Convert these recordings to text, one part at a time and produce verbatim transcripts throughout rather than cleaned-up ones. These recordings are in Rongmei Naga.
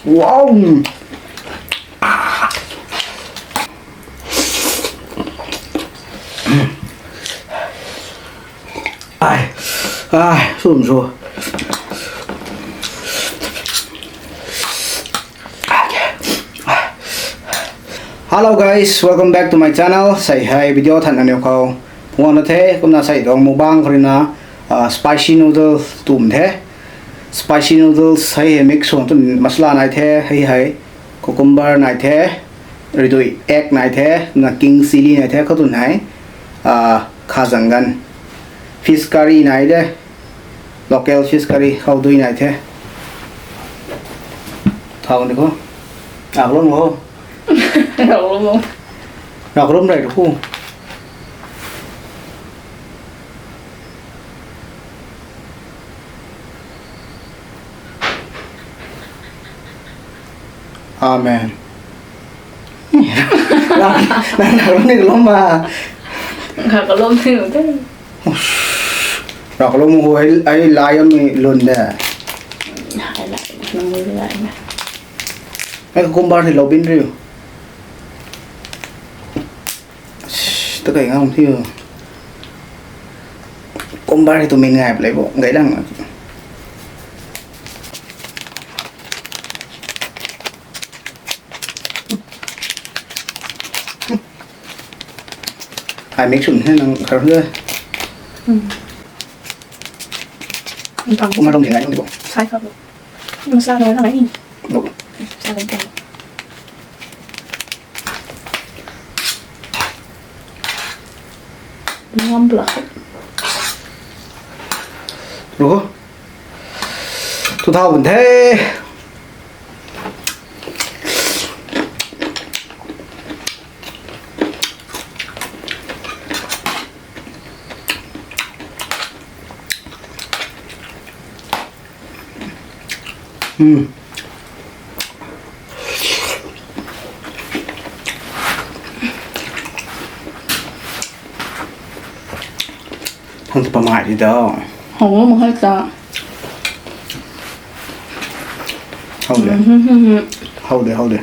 Wow. Ai, ai, sum su. Hello guys, welcome back to my channel. Sei hei video than aniu khou puan the, kumna sei tuang mukbang khou rui na, ah, spicy noodle tum the. Spicy noodles hei hei mix sw tu masala nai the, hei hei cucumber nai the, ridui egg nai the, na king chili nai the, khou tu nai, ah, khazang gan. Fish curry nai de, local fish curry khou dui nai the. Thau ni khou. Rak lum ho. Rak lum ho. Rak lum rai ru khou. Amen. Nang, nang, nang, ni lom ma. Kha ka lom ni lom te. Rak lom ho, ai, ai, lai am ni lun de. Ai lai, nang ni lai na. Ai, cucumber ni lou bin riu. Shh, ta kai ngam thiu. Cucumber hei tu min ngai play bo, ngai lang. Ai mix sum the nang khar the. Hmm. Cucumber dong ngai nang bo. Sai kha bo. Masala dong ngai ni. No. Masala dong. Ngam pla. Ru. Tu thau bun the. Hmm. Thang ta pamai di da. Hou mo hai ta. Hou de. Mhm, mhm. Hou de, hou de.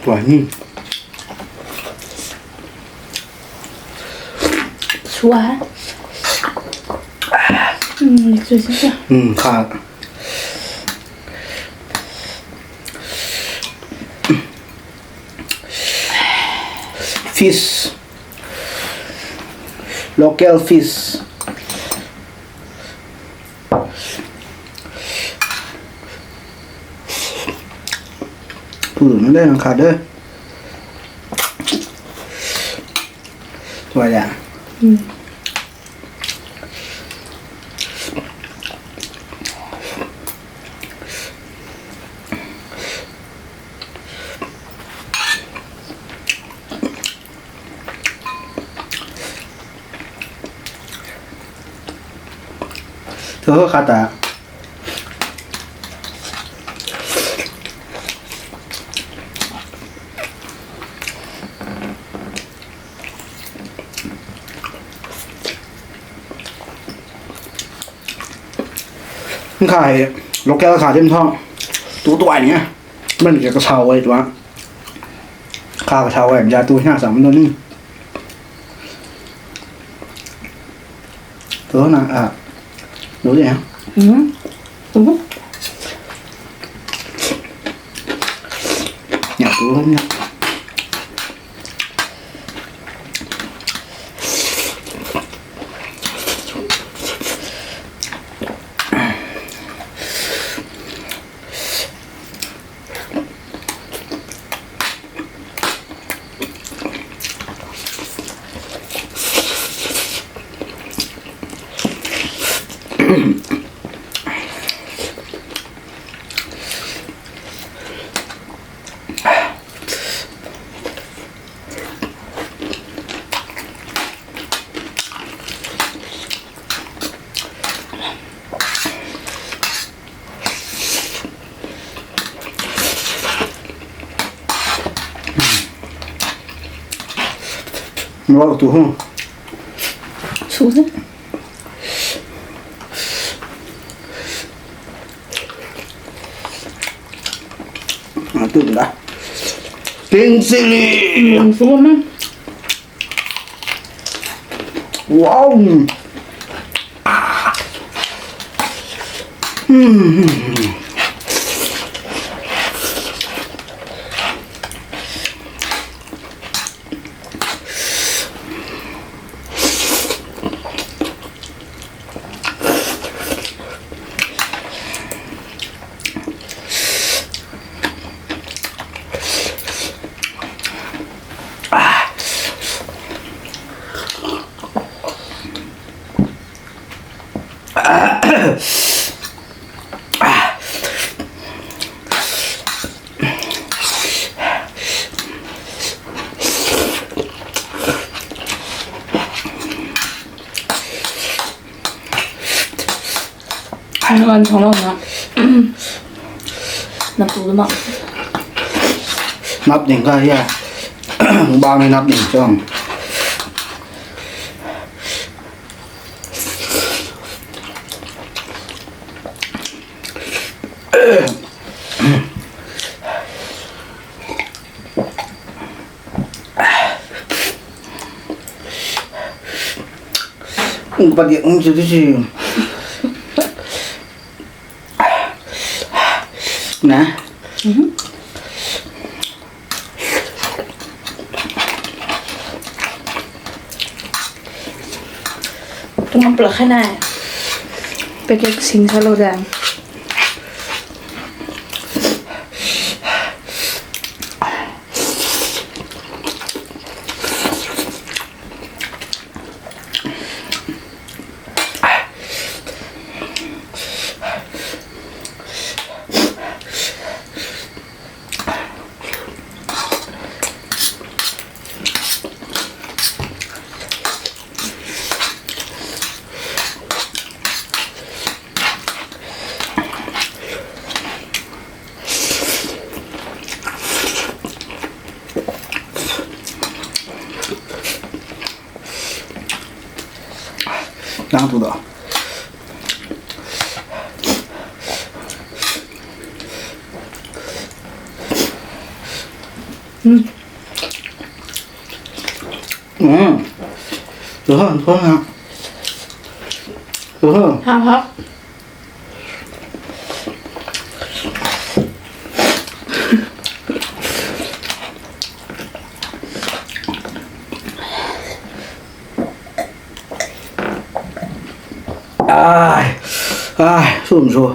Tua ni. Sua. Hmm, sua, sua, sua. Hmm, kha. Fish. Local fish. Pu na de, nang kha de. Tua ya. Hmm. Thu kha ta. Kha hei local kha dim tho. Tu tuai ni. Man ke kasau ai tua. Kha kasau ai ja tu hna sam do ni. Tu na a. Lu de. Hmm. Hmm. Ya tu na. Ngau tu hung. Su se. Atu da. Pink chilli. Hmm, su na. Wow. Hmm. Ngan thang lou na. Nap tu ma. Nap ding ka ya. Bang ni nap ding chong. Ung padiak ung chu tu si. Na. Mhm. Tung am pla kha na. Packet sing sa lou da. Nang tu da. Hmm. Hmm. Tu ha, tu ha. Tu ha. Hap, hap. Ai, ai, sum su.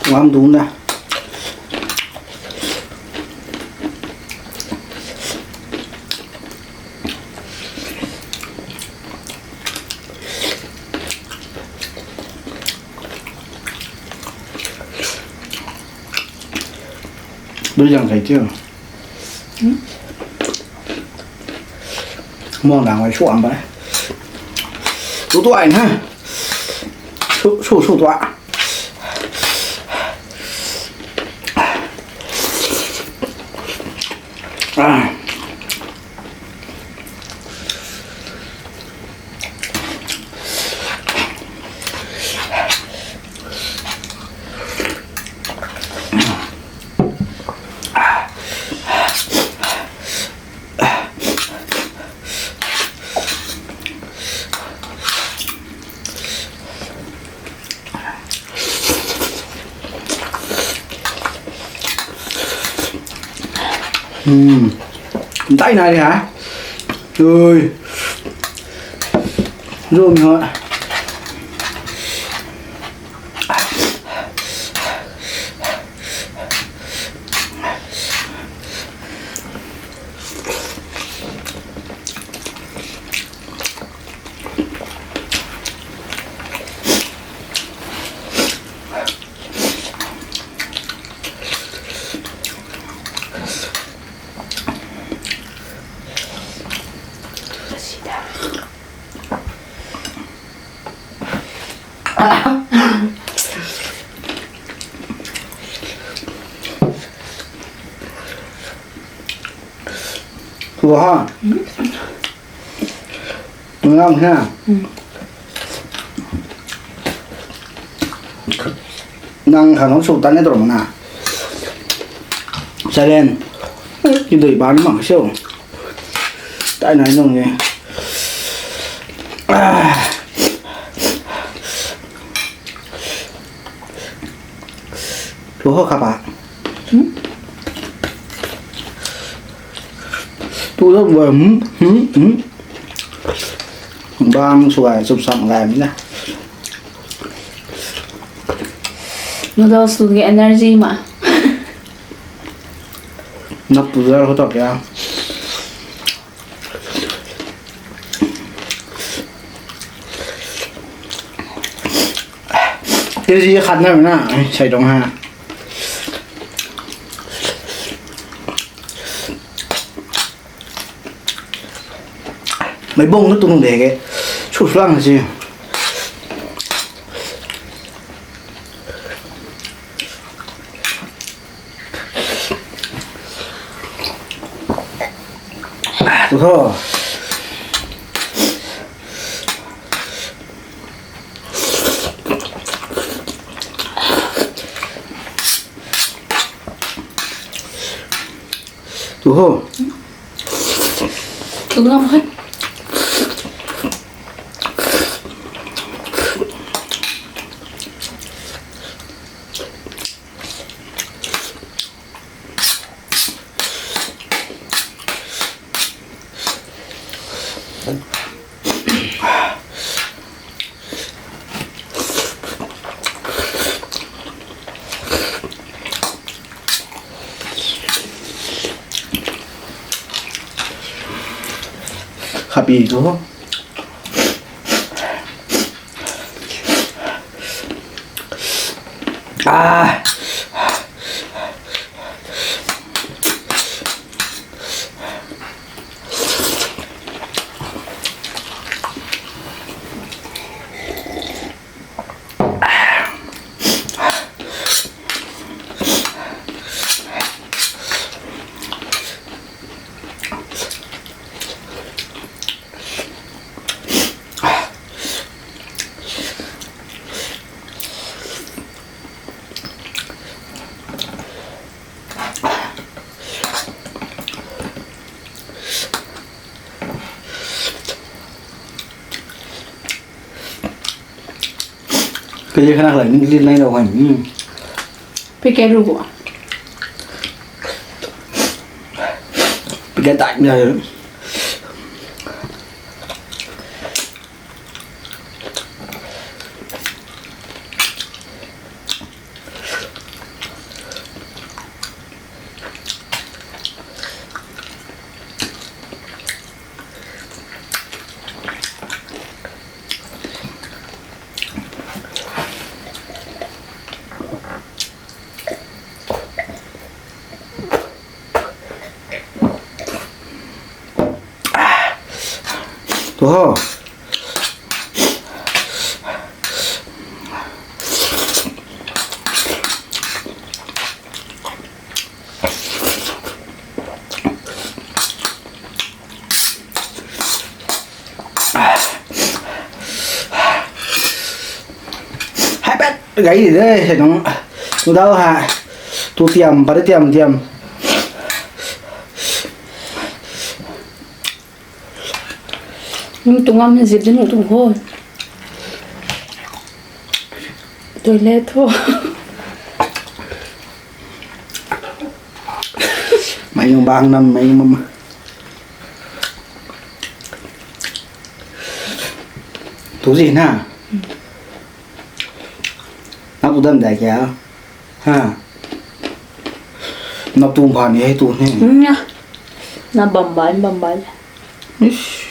Ngam dun na. Dui zang thei tiu. Hmm? Mo nang ai suam bai. Tu tu ai na. Su, su, su tu a. Ah. Hmm. Dai nai ha. Ui. Zoom ha. Tua ha. Ngang ha. Nang kha nang su tan ne tro na. Salen. Ki dui ban mang siu. Tai nai nung ni. Lu ho kha pa. Tu lo bam. Bang suai chup sam gay mi na. Noodles tu ki energy ma. Nap tu zar ho to kya. Kg khat na na, sai dong ha. Mei bung na tung de ke. Su slang si. Tu tho. Tu ho. Tu ngam hai. Happy tu. Ah. Kali khana khalai ning kali nai lo hai. Packet ru bo. Packet tai na. Tu ho. Hai pat gai de, hai nung. Tu dau ha. Tu tiam, pat tiam, tiam. Nung tu ngam zip de nung tu ho. Toilet tho. Mei nung bang nam, mei nung mama. Tu zi na. Nap tu dam dai kya? Ha. Nap tu pha ni hei tu ni. Nya. Na bam bai, bam bai. Ish.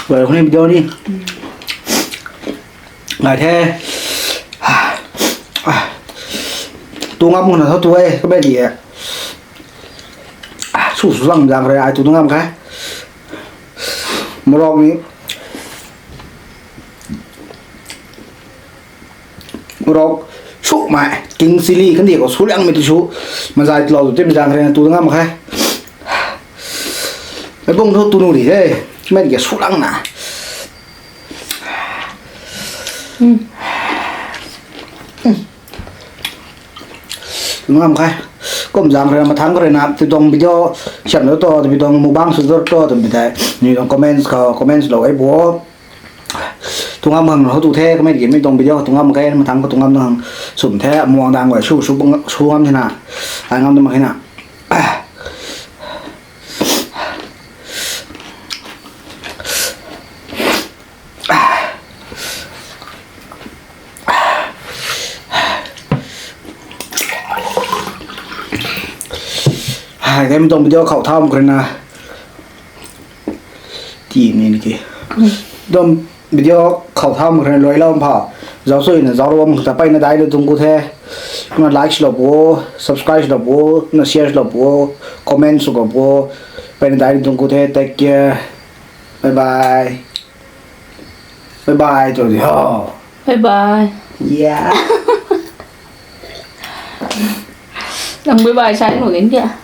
Vậy là không nên video đi. Ngại thế. Tu ngam muna tho tu e, ka be di e. Su su lang jang re, ai tu tu ngam khe. Morok ni. Rok, sumei, king chilli, kandih khou sulang mei tu su, mazai tlou tu, timei zang kharina tu ngam khe. Mei bung thu tu nu di he, mei ke sulang na. Ngam khe. Kum zang kharina mathang kharina, tu tuang video, siam tu to, tu video mukbang sw zor to, tu mi tei, ni tuang comments khou, comments lou e bo. Tu ngam khang how tu the, kamei ki mei tuang video tu ngam khe, mathang khou tu ngam khang sum the, muang dang guay su, su, su ngam the na, ai ngam tu mak khe na. Hai, game tuang video khou tham kharina. Ti ni ni ki. Dom video khou tham kharina luai lam pha. Zau sui na zau ram ta peyna dai lu tuang ku the. Kumna like sw lou bo, subscribe sw lou bo, kumna share sw lou bo, comment sw lou bo. Peyna dai lu tuang ku the. Take care. Bye bye. Bye bye tu di ho. Bye bye. Yeah. Nang bye bye sai nu din dia.